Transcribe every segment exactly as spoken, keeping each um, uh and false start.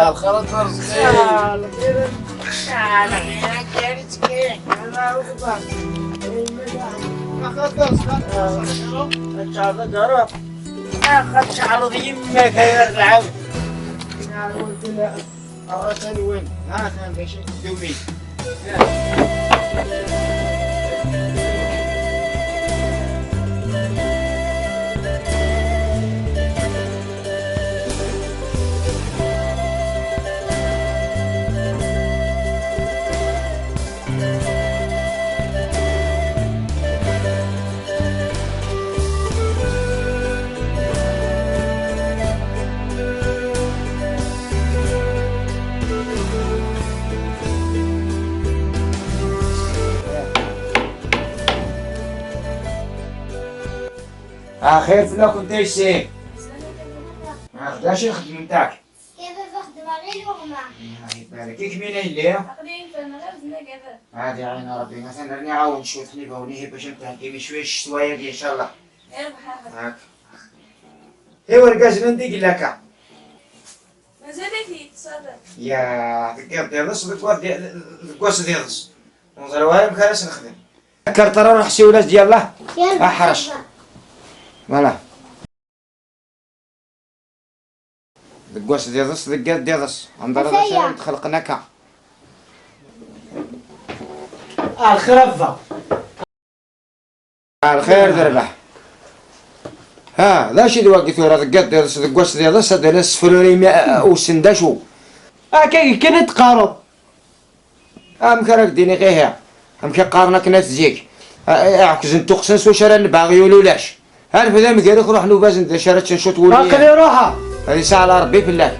الخرط رزقي. ان شاء الله ضرب. اخذ شعر يمك يا العم. يا ولد الله. أرسل وين؟ ها كان باش يدوي. اخير فلاكم تيسير. اخ داشي خدمتك. كيف بخدم غير لغمة؟ الله يبارك. كيك مين اللي؟ عقلين فانا غير زنا كذا. هذه عين ربي، مثلا راني عاون شوي خلي بونيه باش نتهدي شويه الشتويه ان شاء الله. غير بحال هكا. هاك. ايوا الغاز من ديك لك. مازال يتصرف. يا دقيق ديال نص دقواس ديال دقواس ديال نص. ونزل وهاي مكانش نخدم. كرطره روح سي ولاد ديال الله. يا احرش. فوالا. دقواس ديضس، دقات ديضس. عندها هذا هي. شنو تخلقناك؟ آه، الخير أبا. آه، الخير دربح. ها، ذا شي دواقي ثورة دقات ديضس، دقواس ديضس، هذا لا سفروري مي-، آه، وسنداشو. آه، كي، كي نتقارب. أم كراك ديني غيها. أم كي قارنك ناس زيك. آه، آه، عكزن تقسنس وش راه نباغي ولاش. عارف إذا مقالك روح نوباز ندير شارة تنشوط ولي. عقلي روحها. هذه ساعة على ربي في الله.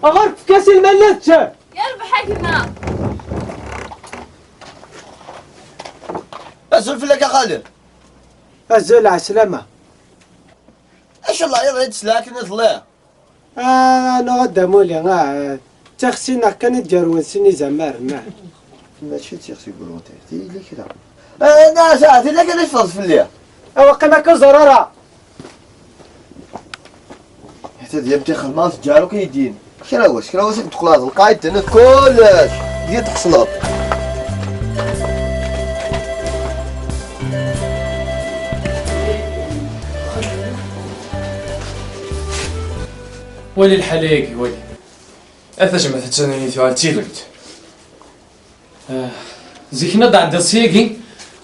أغرب في كاس الملة تشاف. يا ربح حقنا. أزول في لك يا خالد. أزول على السلامة. اش الله يرضي تسلاك نضلع. آه، أنا غدا مولي، آه، تخسينا كان يدير ونسيني زمار، نعم. ماشي تيغسي يقولوا انت، تي لي كده. آه، نا ساعتي لا كده يفرز في الليل. أو قنا كزرارة. حتى ديال تيخدم في جارو كيدين. كرا واش، كرا واش كتقول هذا القايد هنا كلش. ديال تحصلات. Wali lḥal-agi, wali. A tajmaɛt, attan-iyi tuɣal d tilemt. Ah, zik-nni d-ɛeddiḍ syagi,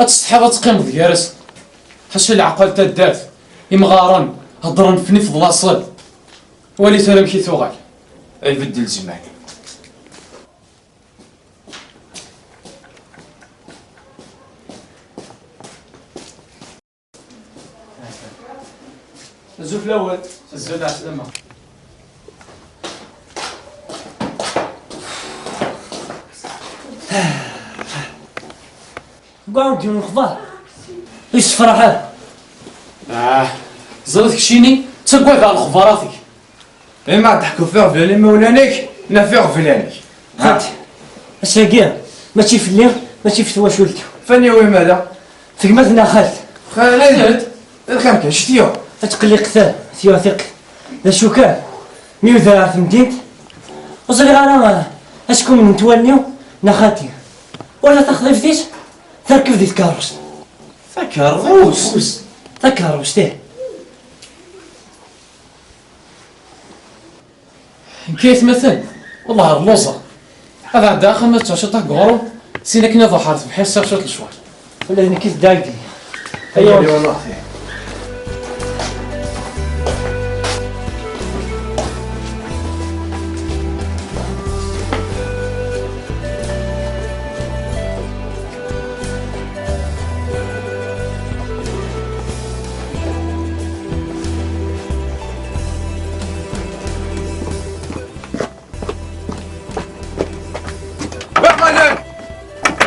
ad tsetḥiḍ ad teqqimeḍ gar-asen. Ḥaca leɛqel taddart, imɣaren, heddren f nnif d laṣel. Wali tura amek i tuɣal. Ibeddel zzman. Azul fell-awen. Azul, ɛeslama. Gwa ur d-yiwen lexbar. Yessefraḥ. Ah, ẓriɣ keččini ttaggadeɣ lexbarat-ik. Ima ad teḥkuḍ f iɣeblan imawlan-ik neɣ f iɣeblan-ik? Xalti, ass-agi mačči fell-i, mačči f twacult-iw. Fani wimala? F gma-tneɣ xalti. Xalti, d lxir kan, cetya. Ad tqelliqet, tyuɛtiqet. D acu kan, mi yuder ɣer temdint, ur ẓriɣ ara, eh, acku mnent wallen-iw neɣ xalti. Wala taxḍibt-is, Terkeb di tkeṛṛust. Takeṛṛust? Takeṛṛust, ih. Nekk aytmaten, wellah rluẓeɣ. Ad ɛeddaɣ axxam ad ččeɣ ciṭ deg uɣrum, sin akken ad ruḥeɣ ɣer tebḥirt, sɛiɣ cwiṭ lecɣal. Ula d nekk i tedda ɛeddi. Aywa. Iqalen!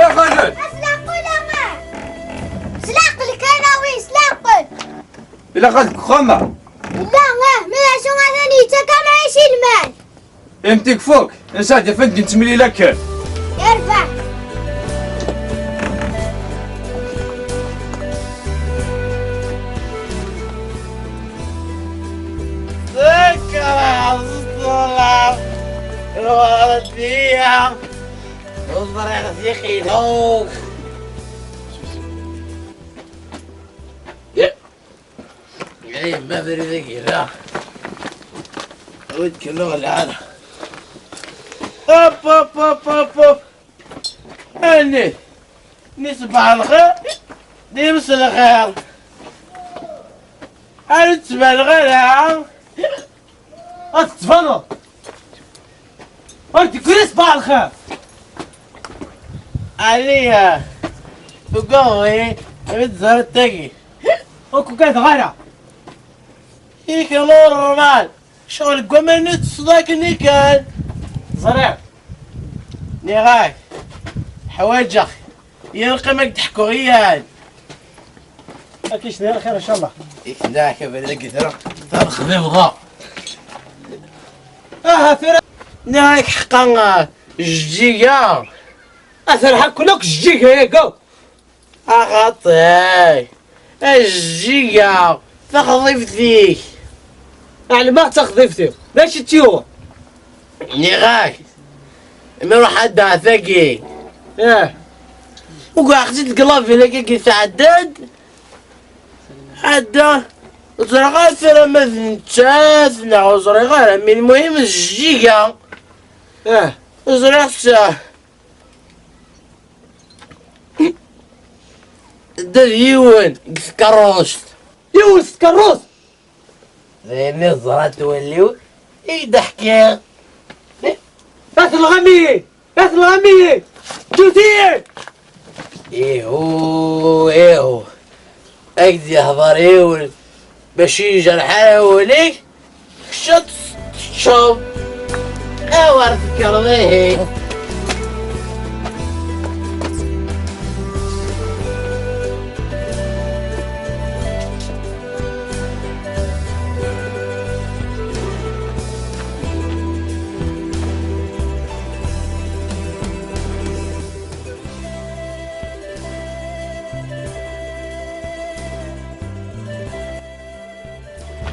Iqalen! S leɛqel, a ma! S leɛqel kan, a wi, s leɛqel! Ilaq ad deg uxxam-a! Illa, ah, ma d acu atan yettak amɛic i lmal! Imti kfuk, nsa d afend n temlila kan! Yerbeḥ! Ssakreɣ s ṭṭlab lɣerbiya, ur ẓriɣ ziɣ inu. Ay, ma abrid-agi yella. Awi-d kan ur ɣelli ara. Hop, hop, hop, hop, hop. Ani, ni ṣbaḥ lxir, ni mselxir. Ar ur d-ttbaneɣ ara. Ad tettbaneḍ. Ur d-teggri ṣbaḥ lxir. Ɛli, tugadeḍ-iyi mi tẓerreḍ tagi. Ur k-ugadeɣ ara. Yak normal. Ccɣel deg waman-nni teṭṭseḍ akken kan. Ẓriɣ. Nniɣ-ak, ḥwaǧeɣ. Yal qqim ad k-d-ḥkuɣ i yan. Ad k-yecni lxir, ncallah. Yak nniɣ-ak abrid-agi tura, tura xdimeɣ. Aha, tura. Nniɣ-ak ḥqa, ah, jeǧǧiga. Ad terḥa-ken akk jeǧǧiga-yagi. Axaṭi, a jeǧǧiga, taxḍibt-ik. Ɛelmeɣ d taxḍibt-iw, d acu i tt-yuɣen? Nniɣ-ak, mi ruḥ ad d-aɣ tagi. Ih. Ugaɣ-tt-id deg lavil-agi tɛedda-d. Ɛedda, ur ẓriɣ ara tura ma d nettat, neɣ ur ẓriɣ ara, mi lmuhim d jeǧǧiga. Ih. Ur ẓriɣ tt-, Dda d yiwen deg tkeṛṛust. Yiwen s tkeṛṛust? D ayen i ẓrat wallen-iw i k-d-ḥkiɣ. A telɣam-iyi! A telɣam-iyi! Ǧǧut-iyi! Ihu, ihu. Ad k-d-yehḍer yiwen, bac ur ijerreḥ ara wul-ik, kečč ad teččeḍ. Awer tekkreḍ ihi.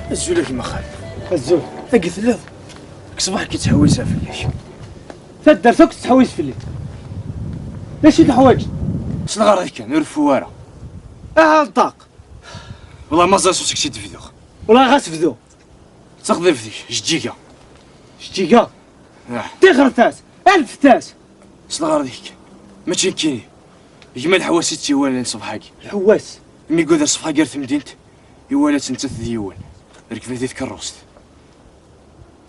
Azul a gma Xaled. Azul. Tagi telliḍ? Deg ṣṣbeḥ-agi ttḥewwiseɣ fell-ak. Taddart akk tettḥewwis fell-i. D acu i teḥwaǧ? S lɣerḍ kan, ur reffu ara. Aha, ṭṭaq. Wellah ma ẓriɣ s wacu i k-tt-id-bduɣ. Wellah ɣas bdu. Taxḍibt-ik, jeǧǧiga. Jeǧǧiga? Ah. Ṭixret-as, alfet-as. S lɣerḍ-ik kan. Mačči nekkini. Gma Lḥewwas i tt-iwalan ṣṣbeḥ-agi. Lḥewwas? Mi yuder ṣṣbeḥ-agi ar temdint, iwala-tt nettat d yiwen. Rekben di tkeṛṛust.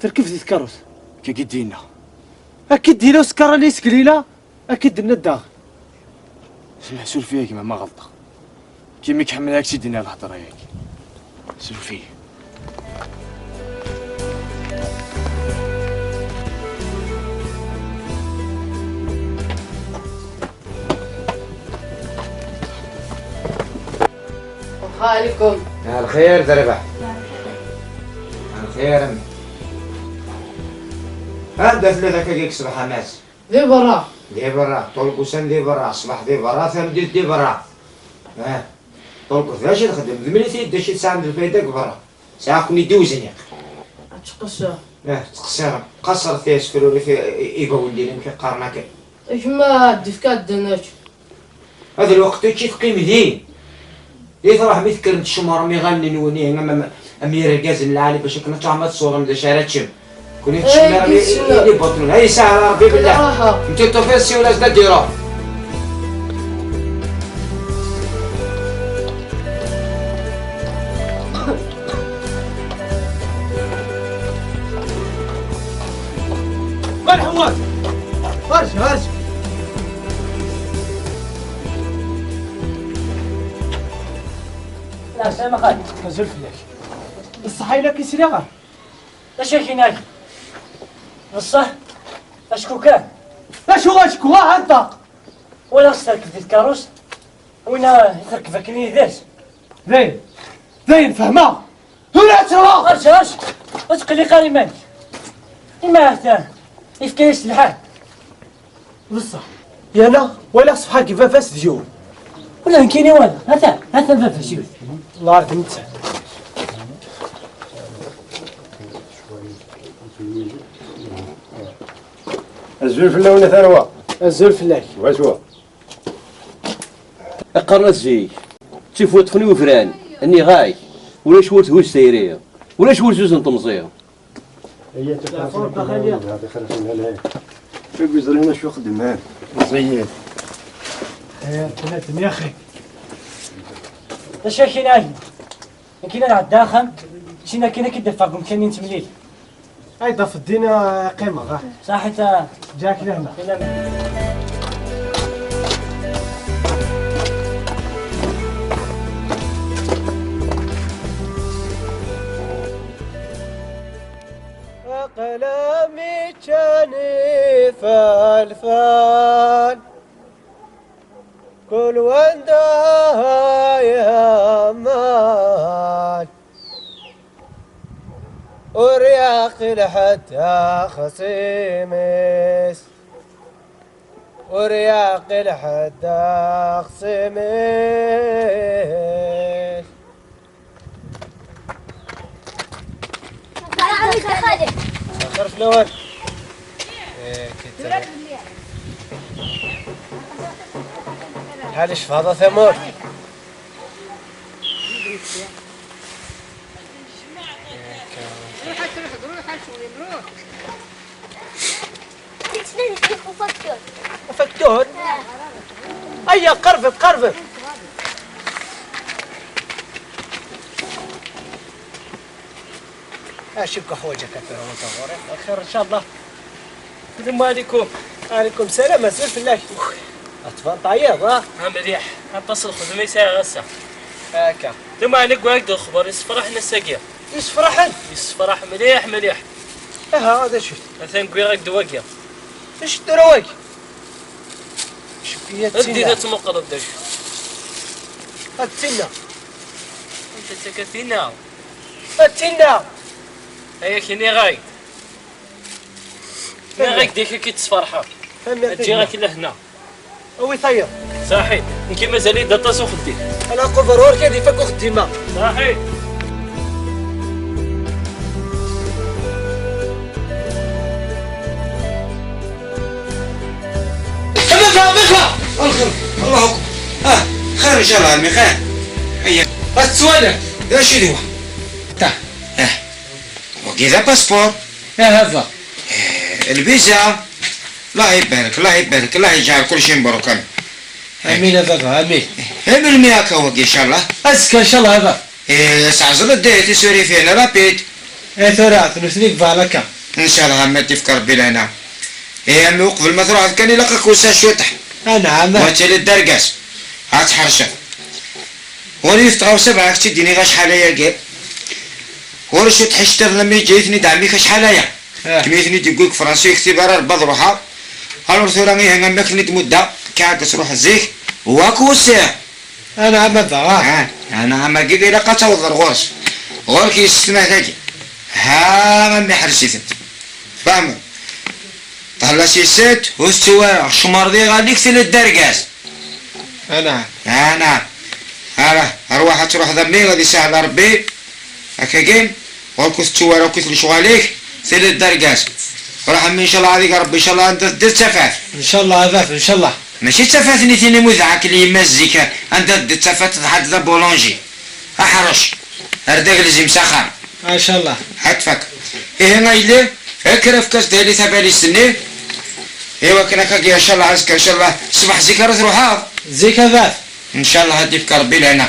Terkeb di tkeṛṛust? Akka i d-yenna. Akka i d-yenna usekkaṛ-nni iseglila? Akka i d-tenna daɣ. Smeḥ, suref-iyi a gma ma ɣelṭeɣ. Kimi k-ḥemmleɣ, ak-tt-id-nniɣ lhedra-agi. Suref-iyi. Waxa ɛlikum. Lxir d rrbeḥ. Lxir a mmi. Anda tella akka-agi ṣṣbeḥ a Mass? Di berra. Di berra. Ṭul n wussan di berra, ṣṣbeḥ di berra, tameddit di berra. Ah. Ṭul n, d acu i txeddem? D mlitit d acu i tesɛam d lfayda deg berra. Sɛiɣ-ken-id i uzniq. Ad tqeṣṣer. Ah, ttqeṣṣireɣ. Qeṣṣret ay asefruri i, i, ibawen din, amek i qqaren akka. Kemm ad d-tefk adden-ik. Hada lweqt učči teqqim din. I truḥem i tekkren tcemmrem iɣallen-nwen, ihi am, am, am yirgazen lɛali bac akken ad truḥem ad tṣewrem d acu ara teččem. Kunwi tcemmrem i, i, i les bâtons. Ay, saɛla Rebbi bellah. Nti tufiḍ siwel-as-d ad d-iruḥ. Merḥba. Arǧu, arǧu. Lɛeslama xali. Azul fell-ak. Ṣṣeḥ, yella ki sliɣ. D acu ak-yenna? Neṣṣeḥ? Acku kan. D acu acku? Ah, nṭeq! Walaɣ-tt terkeb di tkeṛṛust, winna terkeb akken yid-s. Dayen, dayen fehmeɣ. Tura ad truḥ! Arǧu, arǧu! Ur tqelliq ara iman-ik. Ima ahat, eh, yefka-yas lḥal. Bṣeḥ, yerna walaɣ ṣṣbeḥ-agi baba-s d yiwen. Ula d nekkini walaɣ. Atan, atan baba-s yiwen. Lɛerḍ netta. Azul fell-awen a tarwa. Azul fell-ak. Wa swa. Qqaren-as zik, ttif wi ṭṭfen i ufran, nniɣ-ak, ulac wi ur thuzz tayri, ulac wi ur zuzen temẓi. Yeɛṭi-k lɛafya a xali. Yeɛṭi-k lɛafya a xali. Cwi yeẓran acu xeddmen. Meẓẓiyit. Aya, ttnadem ya xi. D acu akin ahi? Akin ad nɛedda axxam, sin akin ad k-id-afeɣ deg umkan-nni n temlil. Ay d-afeḍ din, ah, qqimeɣ, ah. Saḥit, ah. Ǧǧak lehna. Lehna. Aql-am iččan ifelfel, kul wanda yemmal, ur yaqil ḥedd axṣim-is. Ur yeɛqil ḥedd axṣim-is. Axir fell-awen. Eh, kit-, lḥal icbeḥ a tamurt. Ruḥ, ruḥ, ruḥ, ruḥ. Ufaktur. Ufaktur? Aya, qerbet, qerbet. Acu k-ḥwaǧeɣ a tura wanta ɣur-i? Lxir, ncallah. Salam ɛlikum. Ɛlikum salam, azul fell-ak. Tban teɛyiḍ, ha? Ha, mliḥ. Aṭas n lxedma i sɛiɣ ass-a. Akka. Salam ɛlikum, ak-d lexbar yessefraḥen ass-agi. Yessefraḥen? Yessefraḥ mliḥ, mliḥ. Aha, d acu-t? Atan wwiɣ-ak-d wagi. Acu tura wagi? Cukki ad tinna. Ad tmuqleḍ d acu. Ad tinna. Anta d takatina? Ad tinna. Ay ak-nniɣ ay. Nniɣ-ak-d ak-, ak-id-sferḥeɣ. Ad ǧǧiɣ-ak lehna. Awi tayeḍ. Saḥit. Nekki mazal-iyi d aṭas uxeddim. Ala quber ɣur-k ad ifak uxeddim-a. Saḥit. Baba, baba! Alxir, Allahu akbar. Ah, xir ncallah, ɛemmi, xir. Aya. Ad tettwaliḍ. D acu i d wa? Ta. Eh. Wagi d apaspuṛ. Ah, hada. Eh, lviza. Allah ibarek, Allah ibarek, Allah iǧɛel kulci mebruk, amin. Amin a baba, amin. Eh, melmi akka wagi, ncallah? Azekka, ncallah, a baba. Eh, sɛeẓẓel-d ihi tisuriyin, rapid. Eh, tura, nutni deg beɛla akka. Ncallah, ma d-ifk Rebbi lehna. Eh, a mmi, uqbel ma truḥeḍ kan, ilaq-ak usa cwiṭ. Anɛam. Wa tili d argaz. Ad tḥerceḍ. Ɣur-i yiwet tɣawsa bɣiɣ ad k-tt-id-iniɣ acḥal ayagi. Ɣur-i cwiṭ ḥict iḍelli mi yeǧǧa-yi-ten-id ɛemmi-k acḥal aya. Ah. Kem-iyi-ten-id-yewwi deg Fransa, ur yektib ara Rebbi ad ruḥeɣ. Alors tura ihi am akken i d-mudda, kɛad ad truḥ zik, wa k-usiɣ. Anɛam a baba. Ah, anɛam-agi ilaq ad tawḍeḍ ar ɣur-s. Ɣur-k yessetma-tagi. Ha, a mmi ḥers-itent. Tfehmeḍ? Ṭhella s yesset, ur tettu ara, cmer di ɣalik tili d argaz. Anɛam. Anɛam. Ara, arwaḥ ad truḥeḍ a mmi, ad isahel Rebbi. Akkagi, ur k-tettu ara akk lecɣal-ik, tiliḍ d argaz. Ruḥ a mmi, ncallah ad ig Rebbi, ncallah anda teddiḍ d tafat. Ncallah a baba, ncallah. Mačči d tafat-nni tin i mudeɣ akk yemma zik, anda d tafat tḍḥa-d d abulunji. Aḥṛec, ar d agelzim s axxam. Ncallah. Ad tfak. Ihi a yelli, kker efk-as-d a yelli tabalizt-nni. I wakken akka, ncallah, azekka, ncallah, ṣṣbeḥ zik ara truḥeḍ? Zik a bab. Ncallah ad d-ifk Rebbi lehna.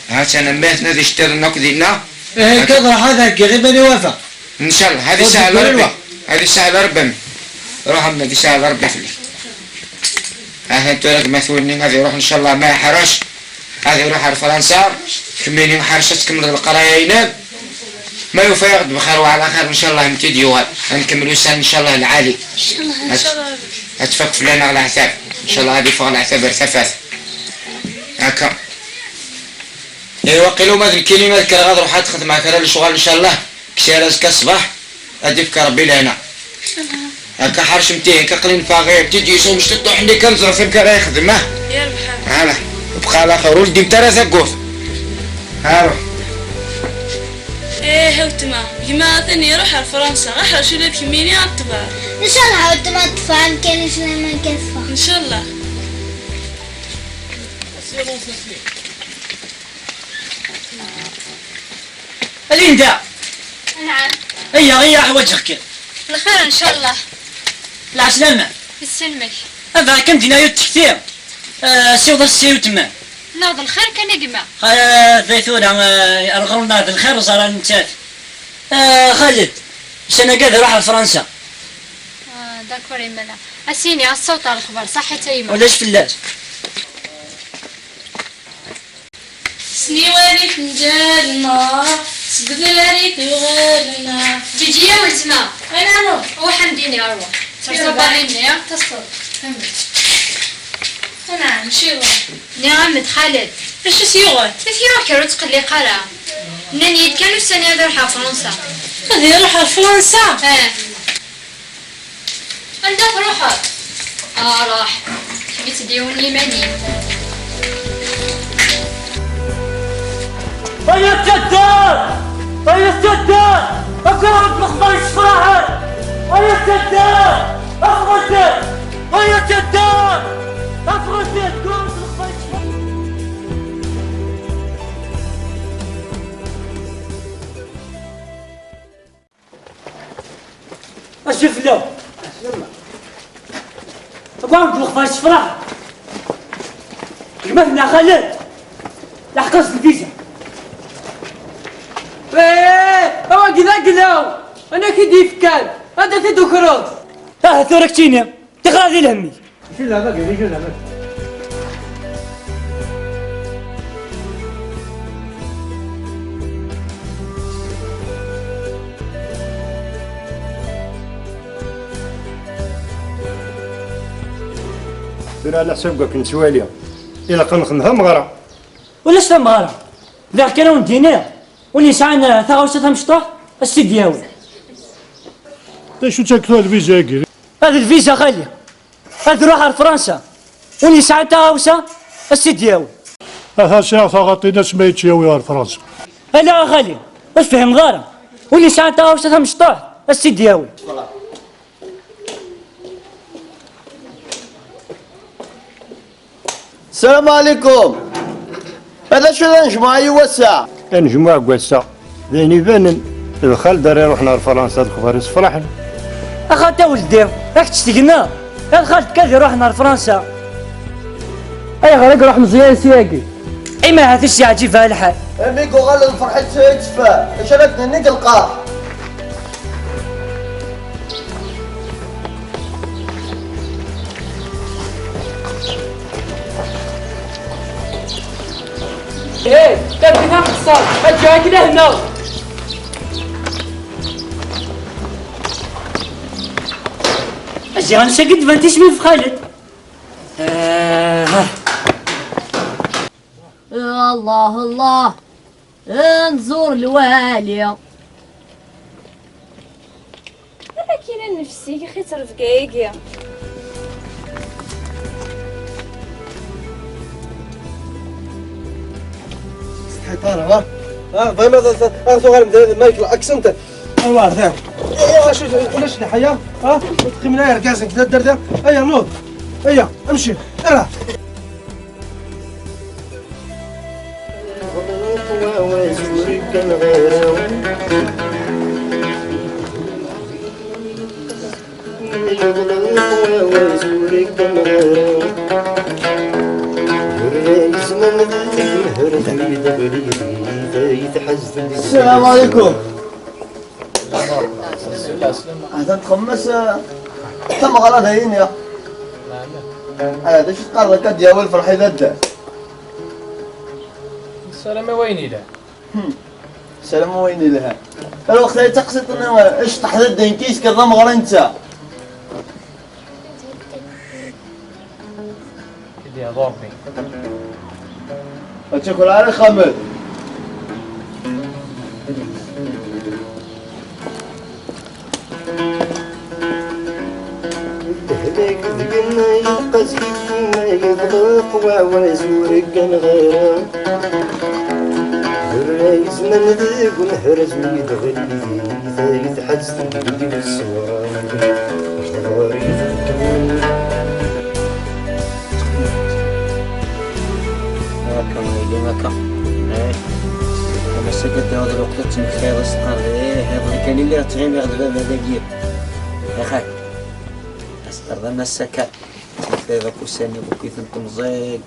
Ha-tt-an mmi-tneɣ d iceṭṭiḍen akk dinna. Ihi akka ad ruḥeɣ ad heggiɣ iman-iw a bab. Ncallah, ad isahel Rebbi. Ad isahel Rebbi. Ruḥ a mmi, ad isahel Rebbi fell-ak. Ahat tura gma-twen-nni ad iruḥ ncallah ma yeḥrec. Ad iruḥ ar Fransa. Kemmini ḥrec ad tkemmleḍ leqraya-inem. Ma yufa-yaɣ-d bxir wa ɛla xir ncallah ad t-id-yuɣal. Ad nkemmel ussan ncallah lɛali. Ncallah. Ad, ad tfak fell-aneɣ leɛtab. Ncallah ad iffeɣ leɛtab ar tafat. Akka. Ihi waqila uma d nekkini ad kkreɣ ad ruḥeɣ ad xedmeɣ kra n lecɣal ncallah. Kkes ar azekka ṣṣbeḥ, ad d-ifk Rebbi lehna. Akka ḥercem tihin, akka aql-in faɣi, bdidu yesɛu mecṭuḥ-nni kan ẓret amek ara yexdem, ah. Yerbeḥ. Ala, bqa ɛla xir, ur ldimt ara tawwurt. Aruḥ. Ih a wetma, gma atan iruḥ ar Fransa, aḥrec ula d kemmini ad ṭṭbeɣ. Ncallah a wetma ad ṭṭfeɣ amkan-is lamma kan teffeɣ. Ncallah. A Linda! Nɛam. Ayya, ayya, ḥwaǧeɣ-kem. Lxir, ncallah. Lɛeslama. Yesselmek. Ad bɛekem dinna yiwet tekti. Ah, siweḍ-as i wetma. Neɣ d lxir kan a gma. Ah, d ay tura, ah, rɣel neɣ d lxir ẓran nettat. Ah, Xaled, ussan-agi ad iruḥ ar Fransa. Ah, d'accord, imala. A s-yini, a s-sawṭeɣ lexbar, ṣaḥit a yemma. Ulac fell-as. Sniwan ifenǧalen-a, seg udrar i tuɣalen-a. Ǧiǧi a weltma. Anɛam. Ruḥ ad m-d-ini arwa. Terẓa berri-nni. Tasfeḍ. Anɛam, ciḍen. Nniɣ-am-d Xaled. Acu s-yuɣen? I t-yuɣ kra ur tqelliq ara. Nnan-iyi-d kan ussan-a ad iruḥ ɣer Fransa. Ad iruḥ ɣer Fransa? Eh. Anda truḥeḍ? Ah, ruḥ. Ḥbis-d yiwen n yiman-im. Ay attaddar! Ay attaddar! Akken lexbar yessefraḥen! Ay attaddar! Axemt-d! Ay attaddar! Axemt-d! Akken lexbar yessefraḥen! Acu fell-awen? Acu fell-awen? Akk-a deg lexbar yessefraḥ. Gma-tneɣ Xaled, leḥq-as lviza. Eh, a wagi d aglaw, anwa i k-id-yefkan? Anda t-id-tukreḍ? Aha tura keččini, tixer di lhemm-ik. Acu leɛbad, acu leɛbad? Tura ɛla ḥsab deg wakken nettwali, ilaq ad nexdem tameɣra. Ulac tameɣra. Daɣ kan a wen-d-iniɣ, win yesɛan, eh, taɣawsa tamecṭuḥt, ad s-tt-id-yawi. D acu-tt akka lviza-agi? Ad lviza, xali. Ad ruḥ ar Fransa. Win yesɛan taɣawsa, ad s-tt-id-yawi. Ata sɛiɣ taɣaṭ-in asma yettyawi ar Fransa. Ala a xali, ur tefhimeḍ ara. Win yesɛan taɣawsa tamecṭuḥt, ad s-tt-id-yawi. Ssalam ɛlikum. D acu d anejmuɛ i wass-a? Anejmuɛ n wass-a, d ayen ibanen, d Xaled ara iruḥen ar Fransa, d lexbar yessefraḥen. Axaṭi a weldi, ad k-tt-tegna, d Xaled kan ad iruḥen ar Fransa. Ayɣer i iruḥ Meẓyan seg-agi? Imi ahat i s-yeɛǧib lḥal. Imi yuɣal lferḥ-is yetteffer, acu ara d-nini deg lqaɛa? Eh, tabit ad nqeṣṣer, ad ǧǧeɣ akken ahna. Ziɣ ansagi d-tban tismin f Xaled. Ah. Allah, Allah. Nẓur lwali. Amek i nefsi, xi trebga-agi. Setḥiḍ ara, ha? Ha, bɣiɣ ad, ad, ad tuɣalem d, d Michael Jackson. Awa, ar da. Awa, acu, ulac lḥaya, ha? Ur teqqimen ara yergazen, kda dder da. Aya, nuḍ. Aya, amci, ara. السلام عليكم. هذا تخمس، آه، تم غلط هينيا. هذا شو قال لك ديال الفرحي ذا؟ السلام وين إلى؟ سلام وين إلى؟ الوقت هاي تقصد أنا إيش تحدد دين كيس كذا مغرى أنت؟ Ki d-ihḍur-nni. Ad taker ara xamed. Ddehlag deg yenna yebqa zik, ma yeḍleq waɛwaz ur ggan ɣer-a. Tura yezman deg umehraz mi d-ɣelli di tayet ḥadset deg wid n ṣṣwar. Akka, yili akka. Eh. Ama ass-agi ad d-taweḍ lweqt ad temmektayeḍ, a s-teqqareḍ, eh, iḍelli kan i lliɣ ttɣimiɣ d baba dagi. Axay. A s-teqqareḍ, ama ass-a kan. Temmektayeḍ akk ussan-nni akk i ten-temẓiḍ.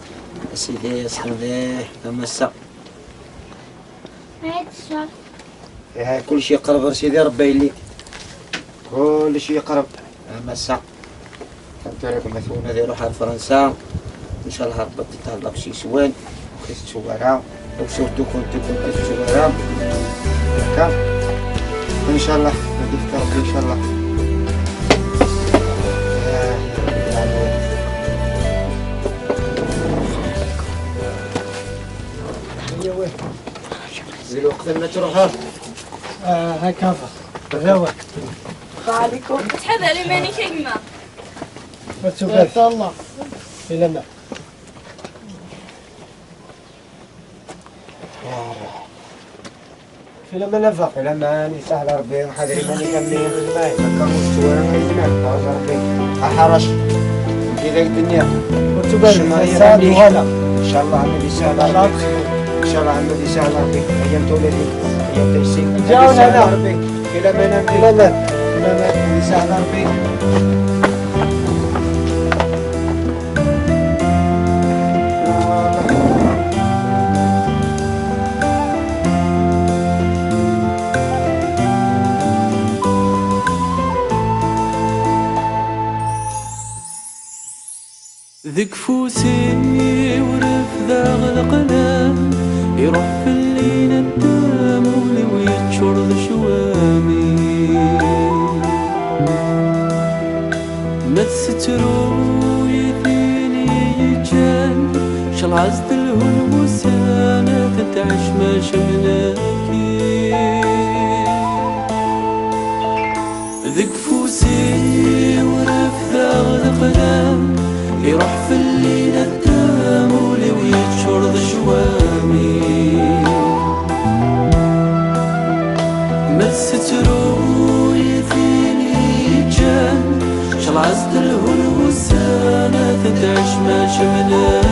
A sidi, a s-teqqareḍ, eh, ama ass-a. Iha, kullec yeqreb ar Sidi Ṛebbi a yelli. Kullec yeqreb. Ama ass-a. Anta ara gma-twen ad iruḥ ar Fransa. Ncallah Ṛebbi ad d-iṭṭal laqc yeswan. Ur k-tettu ara. Ur surtout kunti, kunti tettu ara. Akka. Ncallah. Ad yefk Ṛebbi ncallah. Di lweqt ma truḥeḍ. Ah, haka. Bravo. Ttḥadar iman-ik a gma. Ma tugadeḍ. Ila ma. Ila ma nafaq. Ila ma nisahel Ṛebbi, ḥader iman-ik a mmi. Akka ur tettwara iman-ik, ḥader Ṛebbi. Aḥarac. Ila ddunya. Ur tugadeḍ. Ncallah ma d-isahel Ṛebbi. Ncallah ma d-isahel Ṛebbi. Ayyam tawlatin. Ayyam taysin. Ǧawna. Ṛebbi. Ila ma nafaq. Ila ma. Ila ma. Ad yesɛed Ṛebbi. Deg ufus-iw refdeɣ leqlam, iruḥ fell-i nadam, ul-iw yeččur d ccwami. Ma tettru i tin i yi-ǧǧan, celɛeẓ telhun wussan ad tɛic maca mlaki. Deg ufus-iw refdeɣ leqlam, iruḥ fell-i nadam, ul-iw yeččur d ccwami. Ma tettru i tin i yi-ǧǧan, celɛeẓ telhun wussan ad tɛic maca mlaki.